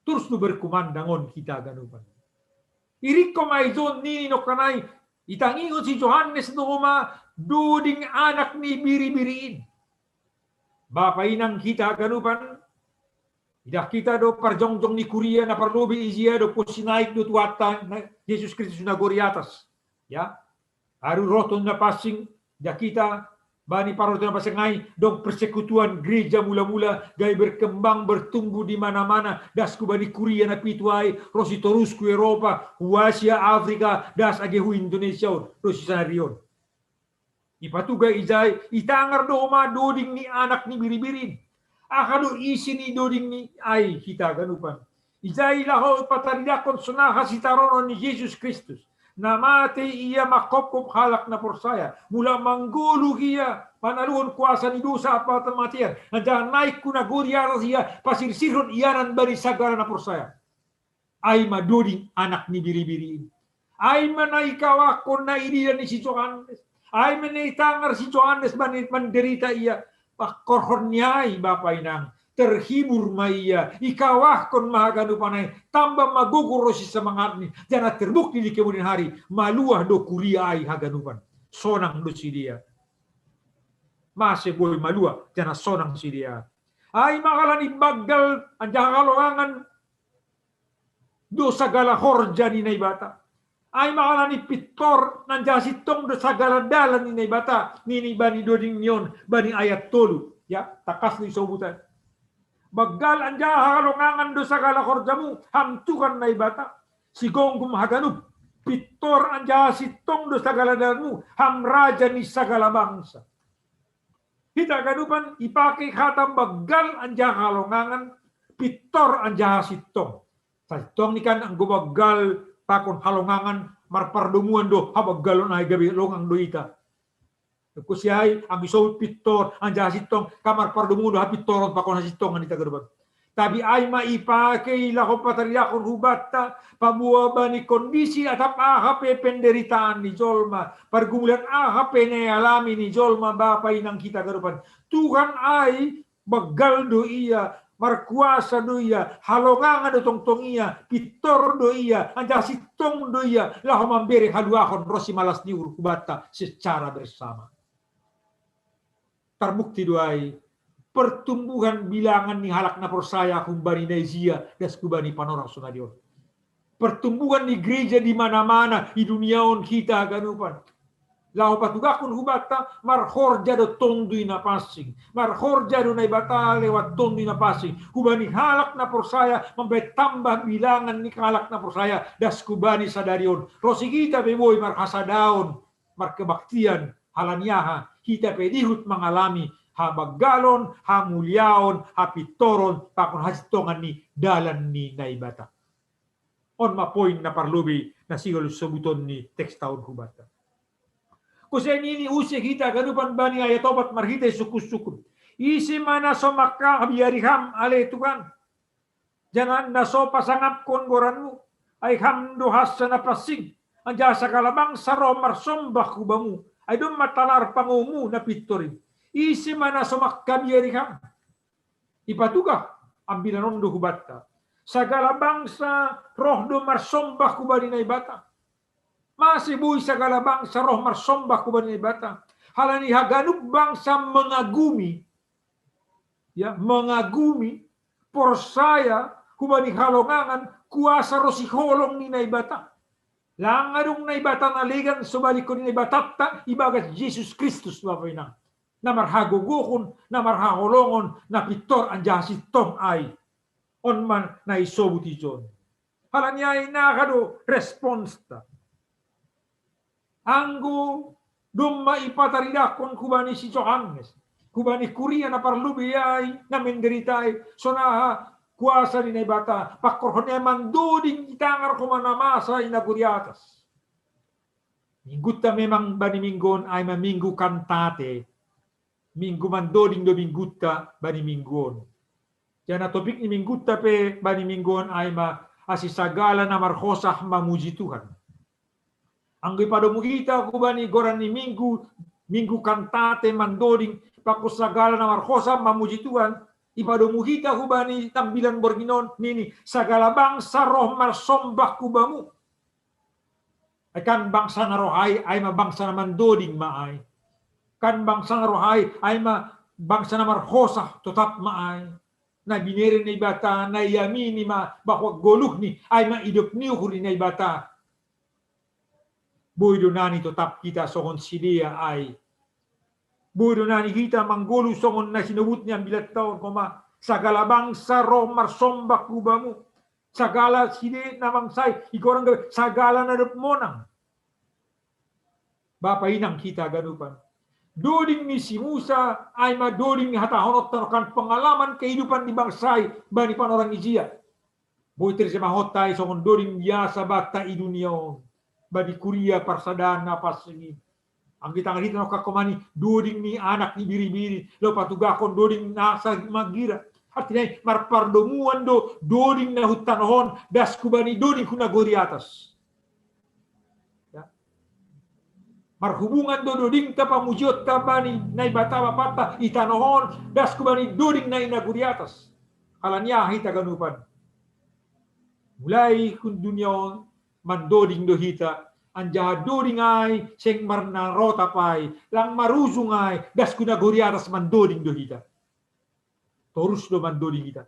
Torus do berkumandang on hita haganupan. Irik ho ma i jon nini nongkan ai, itangihon si Johannes do ho ma doding Anak ni Biri-biri in. Bapa inang hita haganupan, idah hita do parjongjong ni kuria na parlobei ijia do posi naik do Tuhanta na Jesus Kristus nagori atas. Ya, aru roh Tondi Napansing, idah hita bani parroh Tondi Napansing ai, dong persekutuan gereja mula-mula, gabe berkembang, bertumbuh di mana-mana, das hubani kuria na pitu ai, ro si torus hu Eropa, hu Asia, Afrika, das age hu Indonesia on, ro si sanari on. Ipatuga ijai, itangar do ho ma doding ni Anak ni Biri-biri in. Aha do isi ni doding ni ai hita haganupan? Ijai laho pataridahon sonaha sitaronon ni Jesus Kristus. Na matei ia manghophop halak na porsaya. Mula manggoluh ia, manaluhon kuasa ni dosa pahamatean. Anjaha naik hu nagori atas ia, pasirsirhon ianan bani sagala na porsaya. Ai ma doding Anak ni Biri-biri in. Ai ma na ikawahkon na ididah ni si Johannes. Ai ma na itangar si Johannes bani manderita ia. Pangkorhon ni ai, bapa inang, terhibur ma ia, ikawahkon ma haganupan ai, tamba ma gogo ro si semangatni, janah terbukti di kemudian hari, maluah do kuria ai haganupan. Sonang do sidea. Mase boi maluah, janah sonang sidea? Ai ma halani banggal anjaha halongangan do sagala horja ni Naibata. Ai ma halani pintor anjaha sintong do sagala dalan ni Naibata, nini bani doding ni on, bani ayat tolu. Ya, tangkas do isobut ai. Banggal anjaha halongangan do sagala horjamu, Ham Tuhan Naibata, sigomgom haganup. Pintor anjaha sintong do sagala dalanmu, Ham Raja ni sagala bangsa. Hita haganupan ipake hata banggal anjaha halongangan, pintor anjaha sintong. Sasintongni kan anggo banggal pakon halongangan marpardomuan do habanggalon ai, gabe longang do hita. Dob tusi ai, anggo isobut pintor anjaha sintong, kan marpardomuan do hapintoron pakon hasintongan hita haganupan. Tapi ai ma ipake i laho pataridahon hubanta, paboa bani kondisi atap aha pe penderitaan ni jolma, pargumulan aha pe na ialami ni jolma, bapa inang hita haganupan, Tuhan ai banggal do ia, markuasa do ia, halongangan do tongtong ia, pintor do ia, anjaha sintong do ia, laho mambere haluahon ronsi malas ni uhur hubanta secara bersama. Tarbukti do ai pertumbuhan bilangan ni halak na porsaya humbani na ijia das hubani panorang sonari on. Pertumbuhan ni gereja di mana-mana di dunia on hita haganupan. Laho patugahkon hubanta, marhorja do Tonduy Napansing. Marhorja do Naibata lewat Tonduy Napansing. Hubani halak na porsaya, mambahen tambah bilangan ni halak na porsaya das hubani sadari on. Ronsi hita pe boi marhasadaon, markebaktian, halani aha, hita pe dihut mangalami habanggalon, hamuliaon, hapintoron, pakon hasintongan ni dalan ni Naibata. On ma poin na parlobei na sihol sobuton ni teksta on hubanta. Kose nini use hita haganupan bani ayat opat marhite sungkun-sungkun. Ise ma na so mangkabiari Ham ale Tuhan, janah na so pasangapkon goranmu? Ai Ham do hansa na pansing, anjaha sagala bangsa roh marsombah hu Bamu, ai domma talar panguhummu na pintor in. Ise ma na so mangkabiari Ham? Ipatugah ambilan on do hubanta. Sagala bangsa roh do marsombah hubani Naibata. Mase boi sagala bangsa roh marsombah hubani Naibata? Halani haganup bangsa mengagumi, ya, mengagumi, porsaya hubani halongangan, kuasa ronsi holong ni Naibata. Lang adong Naibata na legan so balikkon ni Naibatatta ibagas Jesus Kristus, Bapa Inang. Na marhagogohon, na marhaholongon, na pintor anjaha sintong ai. On ma na isobut ijon. Halani ai na aha do responsta. Anggo domma ipataridahon hubani si Johannes, hubani kuria na parlobei ai, na menderita ai, sonaha kuasa ni Naibata, pangkorhon ni ai mandoding i tangar homa na masa i nagori atas. Minggunta memang bani minggu on ai ma minggu Kantate. Minggu mandoding do minggunta bani minggu on. Jana topik ni minggunta pe bani minggu on ai ma asi sagala na marhosa mamuji Tuhan. Anggo ipadomu hita hubani goran ni minggu, minggu Kantate mandoding, pakon sagala na marhosa mamuji Tuhan, ipadomu hita hubani tambilan borngin on, nini, sagala bangsa roh marsombah hu Bamu. Ai kan bangsa na roh ai, ai ma bangsa na mandoding ma ai. Kan bangsa na roh ai, ai ma bangsa na marhosa totap ma ai. Na binere Naibata, na iamini ma bahwa goluhni, ai ma idop ni uhur ni Naibata. Boi do nani totap hita songon sidea ai. Boi do nani hita manggoluh songon na sinobut ni ambilanta on, homa, sagala bangsa roh marsombah hu Bamu. Sagala sidea na bangsa i, igoran gabe sagala na dob monang. Bapa Inang hita ganupan. Doding ni si Musa, ai ma doding ni hatahononta on kan pengalaman kehidupan ni bangsa i bani panorang ijia. Boi terjemahonta i songon doding biasa banta i dunia on. Bani kuria parsadaan na pansing i. Anggo itangar hita nongkan homa ni doding ni anak ni biribiri, laho patugahon doding na asa manggira. Artina i marpardomuan do doding na hun tanoh on, das hubani doding hu nagori atas. Ya. Marhubungan do dodingta pamujionta bani Naibata Bapanta i tanoh on, das hubani doding na i nagori atas. Halani aha hita ganupan? Mulai hun dunia on mandoding do hita, anjaha doding ai seng marnarotap ai, lang marujung ai, das hu nagori atas mandoding do hita. Torus do mandoding hita.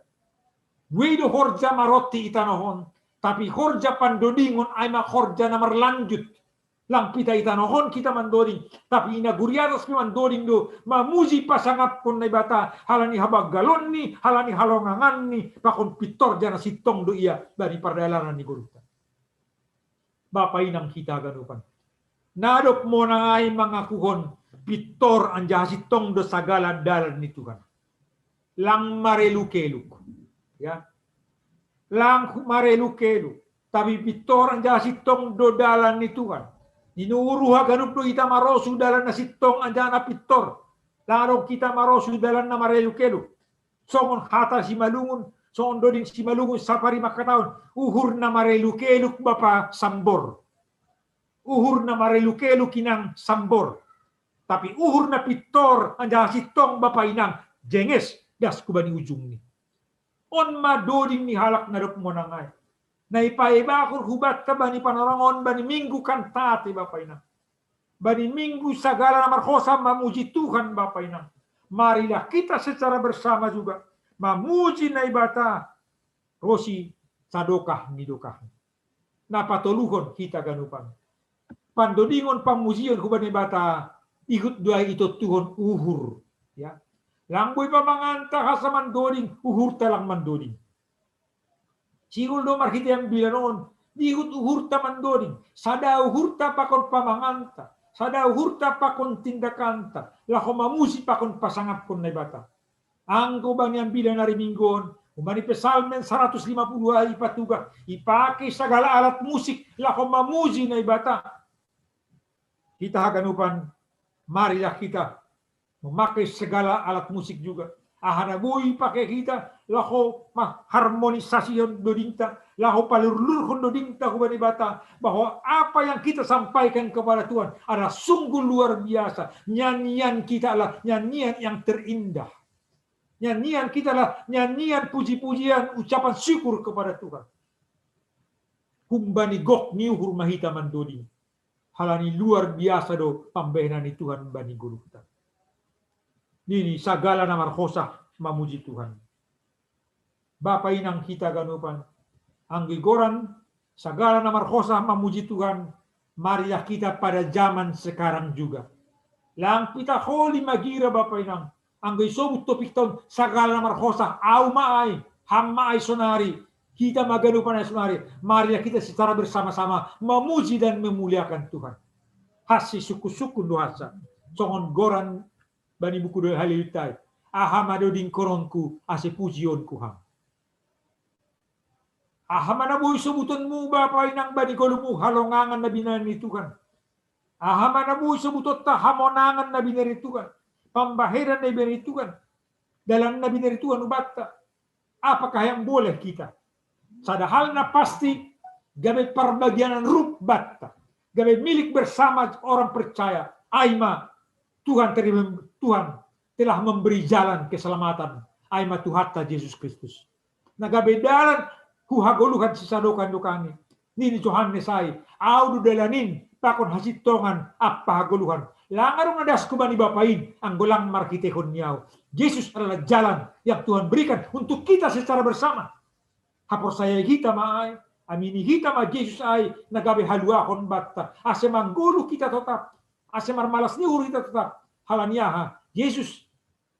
Buei do horja maronti i tanoh on, tapi horja pandodingon ai ma horja na marlanjut. Lang pita i tanoh on hita mandoding, tapi i nagori atas pe mandoding do, mamuji pasangapkon Naibata, halani habanggalonni, halani halonganganni, pakon pintor jala sintong do ia bani pardalanan ni goluhta. Bapa Inang hita ganupan. Na dob monang ai mangakuhon pintor anjaha sintong do sagala dalan ni Tuhan. Lang mareluk-eluk. Ya. Lang mareluk-eluk. Tapi pintor anjaha sintong do dalan ni Tuhan. Ninna uhur haganup do hita marosu dalan na sintong anjaha na pintor. Lang adong hita marosu dalan na mareluk-eluk. Songon hata Simalungun, songon doding Simalungun sapari mangkatahon, uhur na mareluk-eluk bapa sambor. Uhur na mareluk-eluk inang sambor. Tapi uhur na pintor anjaha sintong bapa inang jenges das hubani ujungni. On ma doding ni halak na dob monang ai. Na ipaebahon hubanta bani panorang on bani minggu Kantate bapa inang. Bani minggu sagala na marhosa mamuji Tuhan bapa inang. Marilah kita secara bersama juga mamuji Naibata ro sisadokah ni dokahna. Na patoluhon hita ganupan. Pandodingon pamujion hubani Naibata ihut do ai itontuhon uhur. Ya. Lang boi pamanganta asa mandoding, uhurta lang mandoding. Sihol do marhite ambilan on, dihut uhurta mandoding, sada uhurta pakon pamanganta, sada uhurta pakon tindakanta, laho mamuji pakon pasangapkon Naibata. Anggo bani ambilan ari minggu on, umbani Psalmen saratus lima puluh ai ipatugah, ipake sagala alat musik laho mamuji Naibata. Hita haganupan, marilah hita memakai segala alat musik juga. Aha na boi pake hita, laho mengharmonisasihon dodingta, laho palurlurhon dodingta hubani Naibata, bahwa apa yang kita sampaikan kepada Tuhan adalah sungguh luar biasa. Nyanyian kita adalah nyanyian yang terindah. Nyanyian kita adalah nyanyian puji-pujian, ucapan syukur kepada Tuhan. Humbani gok ni uhur ma hita mandoding. Halani luar biasa do pambahenan ni Tuhan bani goluhta. Nini sagala na marhosa mamuji Tuhan. Bapa inang hita ganupan, anggo igoran Sagala na marhosa mamuji Tuhan, marilah kita pada zaman sekarang juga. Lang pitaholi magira Bapa Inang, anggo isobut topikta on sagala na marhosa, au ma ai, ham ma ai sonari, hita ma ganupan ai sonari, marilah kita secara bersama-sama memuji dan memuliakan Tuhan. Hasi sukun-sukun do hasa, songon goran bani buku do Haleluya i, aha ma do dingkononku ase pujionku ham. Aha ma na boi sobutonmu Bapa Inang bani goluhmu halongangan na binahen ni Tuhan. Aha ma na boi sobutonta hamonangan na binahen ni Tuhan. Pambahenan na binahen ni Tuhan. Dalan na binahen ni Tuhan ubanta. Apakah yang boleh kita? Sada hal na pasti, gabe parbagianan rup banta. Gabe milik bersama orang percaya. Ai ma Tuhan terima, Tuhan telah memberi jalan keselamatan. Ai ma Tuhanta Jesus Kristus. Na gabe dalan hu hagoluhan sisadokan-dokani. Nini Johannes ai, au do dalan in, pakon hasintongan ampa hagoluhan. Lang adong na das hubani Bapa in, anggo lang marhitehon ni au. Jesus adalah jalan yang Tuhan berikan untuk kita secara bersama. Haporsayai hita ma ai, amini hita ma Jesus ai, na gabe haluahon banta. Ase manggoluh hita totap, ase marmalas ni uhur hita totap. Halani aha? Jesus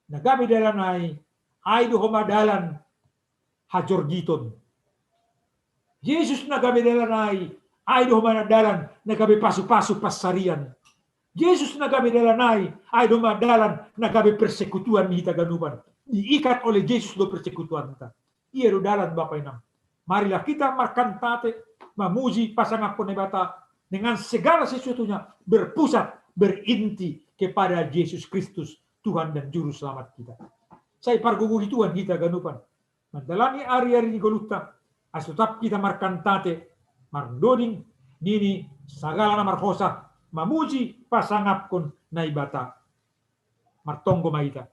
na gabe dalan ai, ai do homa dalan hajorgiton. Jesus na gabe dalan ai, ai do homa dalan na gabe pasu-pasu pansarian. Jesus na gabe dalan ai, ai do homa dalan na gabe persekutuan ni hita ganupan. Diikat oleh Jesus do persekutuanta. Ia do dalan Bapa Inang. Marilah kita markantate, mamuji, pasangaphon Naibata dengan segala sesuatunya berpusat, berinti kepada Yesus Kristus, Tuhan dan Juru Selamat kita. Sai pargogohi Tuhan hita ganupan mandalani ari-ari ni goluhta, ase totap hita markantate, marnoding, nini sagala na marhosa, mamuji, pasangaphon Naibata. Martonggo ma hita.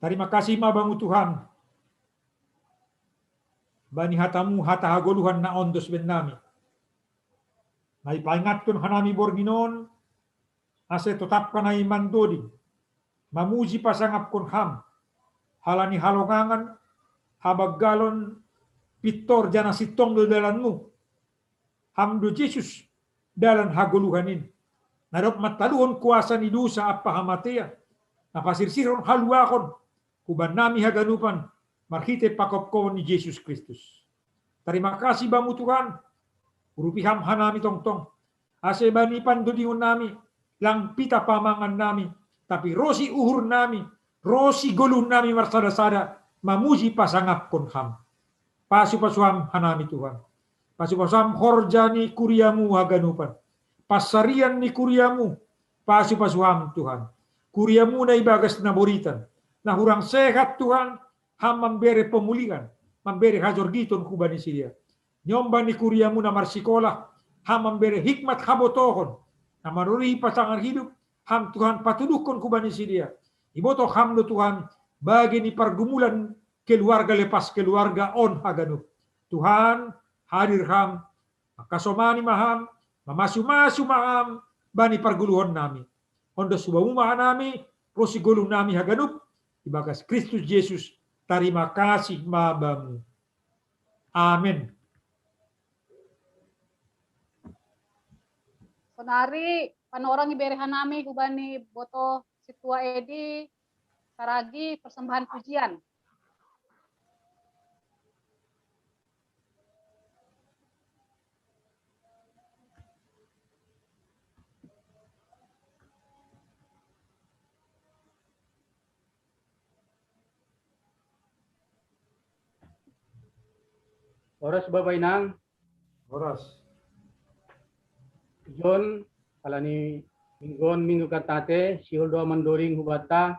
Tarima kasih ma Bamu Tuhan, bani hatamu, hata hagoluhan na ondos bennami. Na ipaingathon hanami borngin on, ase totap hanami mandoding, mamuji, pasangaphon Ham, halani halongangan, habanggalon, pintor jana sintong do dalanmu. Ham do Jesus, dalan hagoluhan in. Na dob mantaluhon kuasa ni dosa ampa hamatean, na pasirsirhon haluahon, hubannami haganupan, marhite pangkophopon ni Jesus Kristus. Tarima kasih Bamu Tuhan, urupi Ham hanami tongtong, ase bani pandodingonnami, lang pita pamangannami, tapi ro si uhurnami, ro si goluhnami marsada-sada, mamuji, pasangaphon Ham. Pasu-pasu Ham hanami Tuhan. Pasu-pasu Ham horja ni kuriamu haganupan. Pansarian ni kuriamu. Pasu-pasu Ham Tuhan. Kuriamu na ibagas na boritan, na hurang sehat Tuhan, Ham mambere pemulihan, mambere hajorgiton hubani sidea. Nyombah ni kuriamu na marsikola, Ham mambere hikmat habotohon, na marorui pasangan hidup, Ham Tuhan patuduhkon hubani sidea. Iboto Ham do Tuhan, bage ni pargumulan keluarga lepas keluarga on haganup. Tuhan, hadir Ham, mangkasomani ma Ham, mamasu-masu ma Ham, bani pargoluhonnami. Ondos hubamu ma hanami, ro si goluhnami haganup, ibagas Kristus Jesus, tarima kasih ma Bamu. Amen. Sonari panorang ibere hanami hubani boto sintua edi, saragi persembahan pujian. Horas Bapa Inang. Horas. John, alani minggu on minggu kantate, sihol do mandoding hubanta.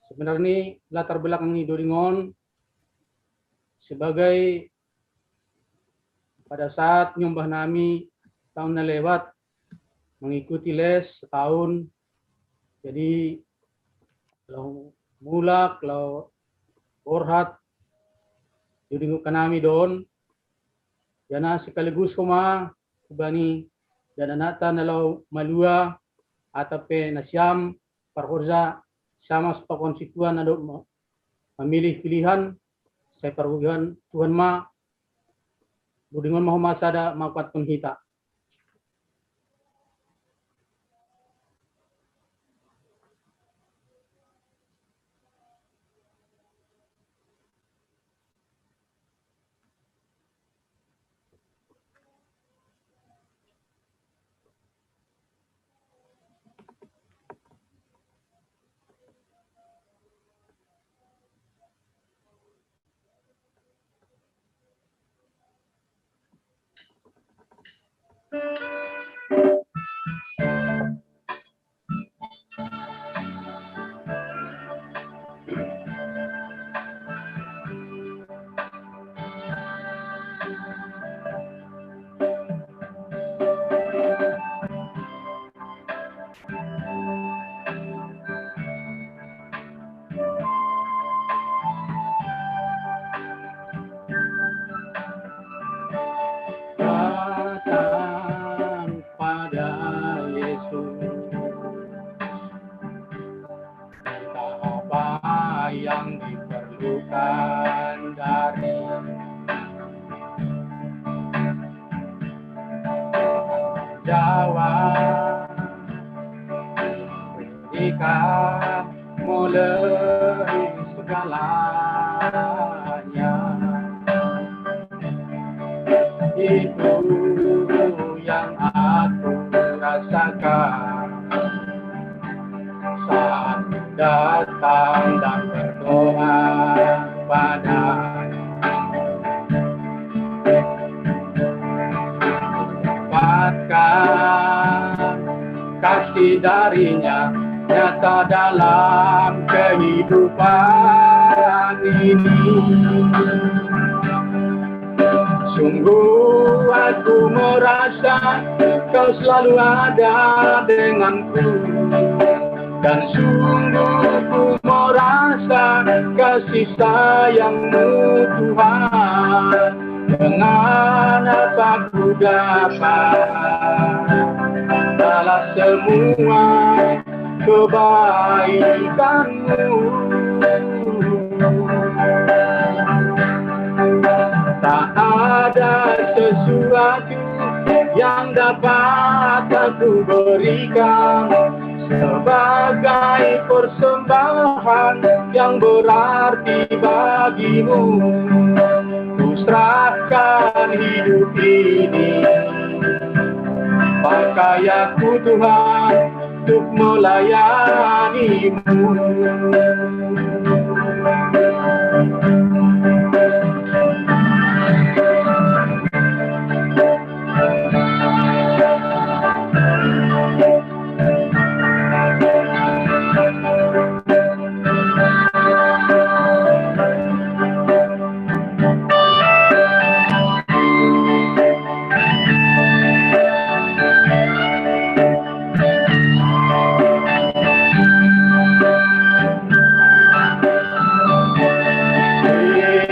Sebenarni latar belakang ni doding on sebagai pada saat nyombah nami tahun na lewat mengikuti les setahun. Jadi laho mulak, laho borhat, dodingkon hanami do on. Jana sekaligus homa hubani dan anakta na laho malua, atap pe nasiam parhorja sama pakon sintua na dob milih pilihan, saya parugihan Tuhan ma, budingon ma homa sada makuat pun hita. Datang pada Yesus. Minta apa yang diperlukan dari jawab, berikan mulai segalanya. Itu yang aku rasakan saat datang dan berdoa pada dapatkan kasih darinya nyata dalam kehidupan ini. Sungguh aku merasa kau selalu ada denganku. Dan sungguh ku merasa kasih sayangmu Tuhan. Dengan apa ku dapat balas semua kebaikanmu. Tak ada sesuatu yang dapat aku berikan sebagai persembahan yang berarti bagimu. Ku serahkan hidup ini, pakai aku Tuhan untuk melayanimu.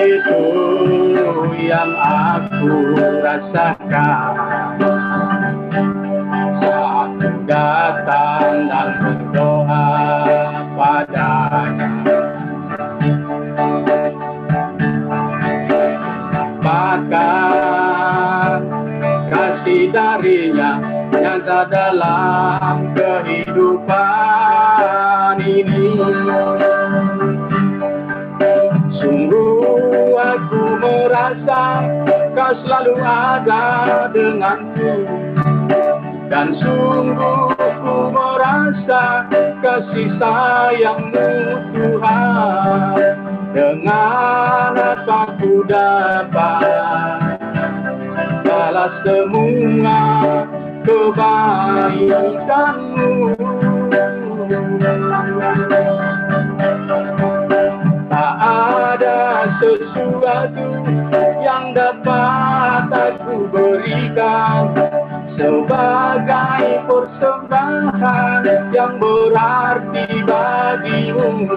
Itu yang aku rasakan saat ku datang dan berdoa padanya. Bahkan kasih darinya nyata dalam kehidupan ini. Sungguh aku merasa kau selalu ada denganku. Dan sungguh ku merasa kasih sayangmu Tuhan. Dengan apa ku dapat balas semua kebaikanmu. Tak ada sesuatu yang dapat aku berikan sebagai persembahan yang berarti bagimu.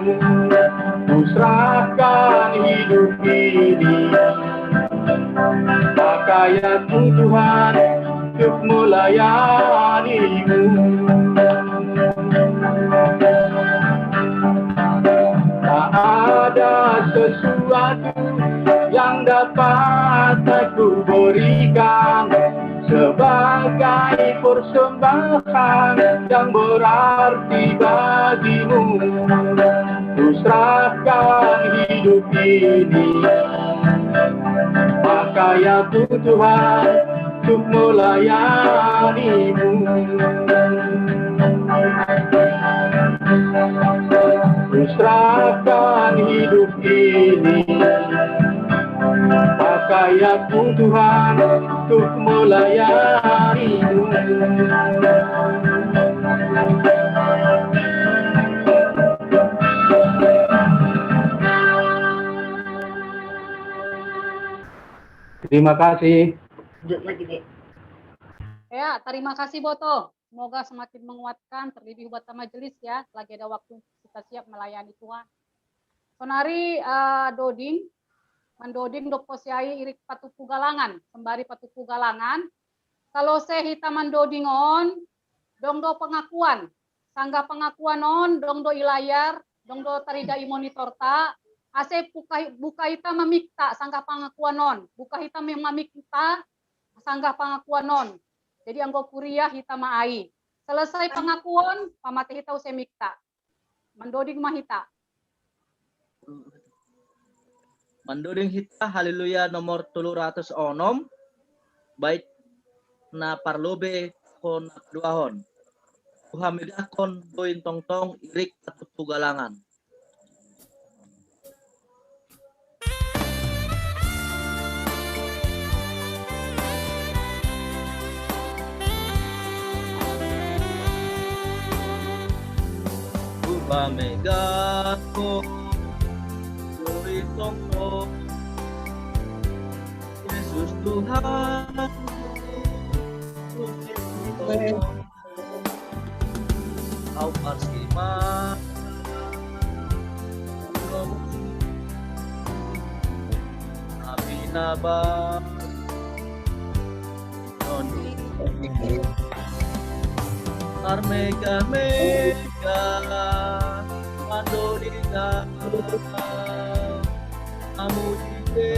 Ku serahkan hidup ini, pakai aku Tuhan untuk melayanimu. Tak ada yang dapat aku berikan sebagai persembahan yang berarti bagimu. Ku serahkan hidup ini, pakai aku Tuhan untuk melayanimu. Ku serahkan hidup ini, pakai aku Tuhan untuk melayanimu. Terima kasih. Ya, terima kasih Boto. Semoga semakin menguatkan, terlebih buat majelis ya, lagi ada waktu kita siap melayani Tuhan. Sonari uh, doding, mandoding do posiai irik patupu galangan, sembari patupu galangan. Kalau se hita mandoding on, dong do pengakuan, sanggah pengakuan on, dong do ilayar, dong do tarida i monitor ta, ase buka, buka hita mamikta sanggah pengakuan on, buka hita mamikta sanggah pengakuan on. Jadi anggo kuria hita maai. Selesai pengakuan, pamate hita use mikta. Mandoding ma hita. Mandoding hita Haleluya nomor tolu ratus onom, bait na parlobe ko na paduahon. Tuhan megahkon do intongtong irik patupu galangan. Tuhan megahkon do intongtong, Yesus Tuhan. Au parsima. Abi naba. Armega mega. Mandorita. Amuji.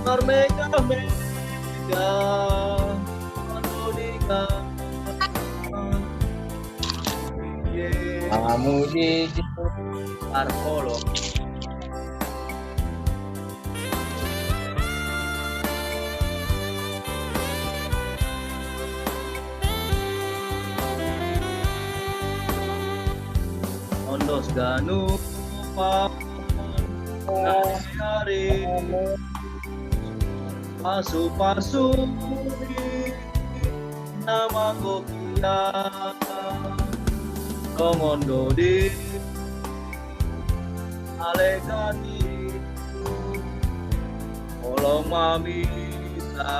Marmega mega. Mandorita. Amuji. Markolo. Ondos ganu pa nari pasu-pasu nama gokia tongon dodi alegani olong mamisa.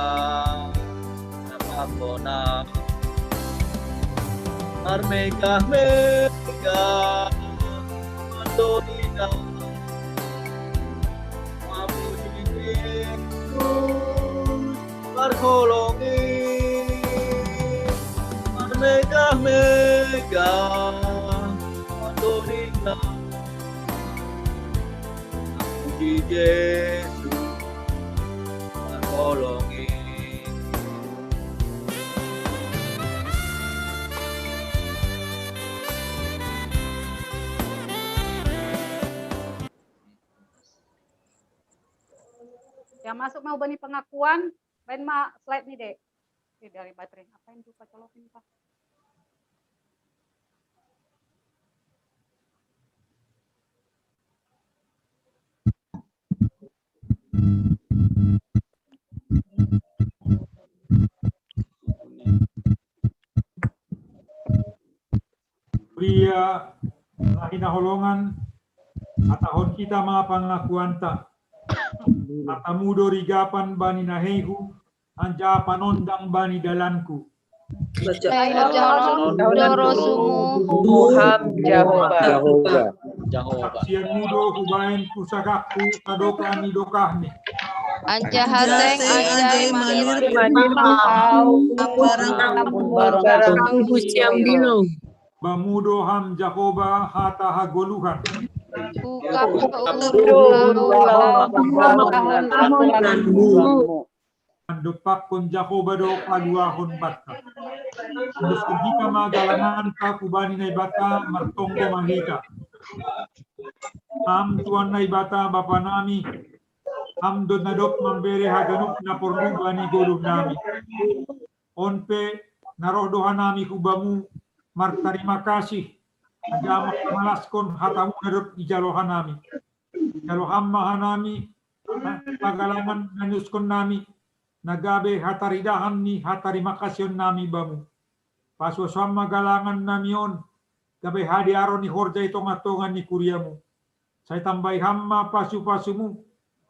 Napakona marmegah-megah mandorita mamuji Kristus marholongi. Marmegah-megah mandorita mamuji Yesus marholongi. Ya, masuk mau bani pengakuan, baen ma slide ni, Dek. Ini dari baterai. Apa yang lupa colokin, Pak? Ia lahi na holongan, hatahon hita ma pangakuanta. Hatamu do rigapan bani na heihu, anjaha panondang bani dalanku. Dorosumu, Tuhan Jahowa. Saksianmu do hubaen pusakakku sadokah ni dokahni. Anjaha seng anjai manir manir au barang husiam bilong. Bamu do ham Jahowa hata hagoluhan. Ungkab Ungkab do do laho laho hatamu. Mandompakkon Jahowa do paluahon banta. Andoskon hita ma galanganta hubani Naibata martonggo ma hita. Ham Tuhan Naibata Bapa nami, ham do na dob mambere haganup na porlu bani ngolu nami. On pe na roh do hanami hu Bamu martarima kasih, asa mangkamalaskon hatamu na dob ijalo hanami. Jalo ham ma hanami, pagalangan na niusuhon nami, na gabe hataridahan ni hatarima kasihon nami Bamu. Pasupasu ham ma galangan nami on, gabe hadearon ni horja i tonga-tonga ni kuriamu. Sai tambai ham ma pasupasumu,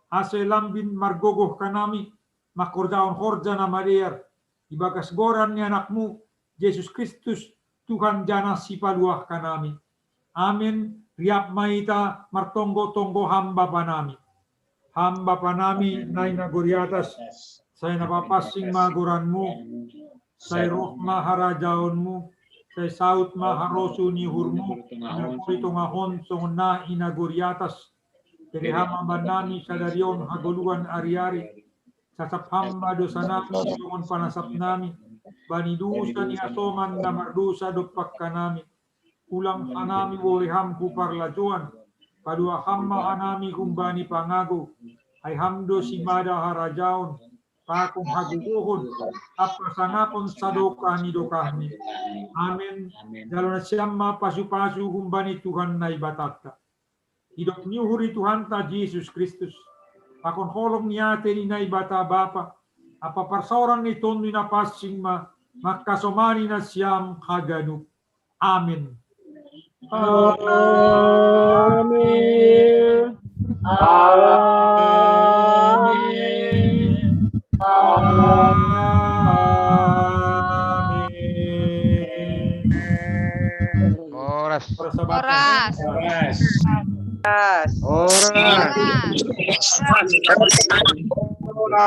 asa lambin margogoh hanami, mangkorjahon horja na madear, ibagas goran ni Anakmu, Jesus Kristus, Tuhan jala Sipaluah hanami. Amen. Riap ma hita martonggo-tonggo ham Bapa nami. Ham Bapa nami, na i nagori atas, sai na papansing ma goranmu, sai roh ma harajaonmu, sai saut ma harosuh ni uhurmu, na i tonga on songon na i nagori atas. Bere ham ma bannami sadari on hagoluhan ari-ari. Sasap ham ma dosa nami songon panasap nami bani dosa ni hasoman na mardosa dompak hanami. Unang hanami boi ham hu parlajoan, paluah ham ma hanami humbani pangago, ai ham do simada harajaon, pakon hagogohon, ampa sangapon sadokah ni dokahmi. Amen. Jalo nasiam ma pasupasu humbani Tuhan Naibatanta. Didok ni uhur ni Tuhanta Jesus Kristus, pakon holong ni ate ni Naibata Bapa, ampa parsaoran ni Tondi Napansing ma, mangkasomani nasiam haganup. Amen. Amin. Amin. Amin. Horas. Horas, Sabat. Horas. Horas. Horas.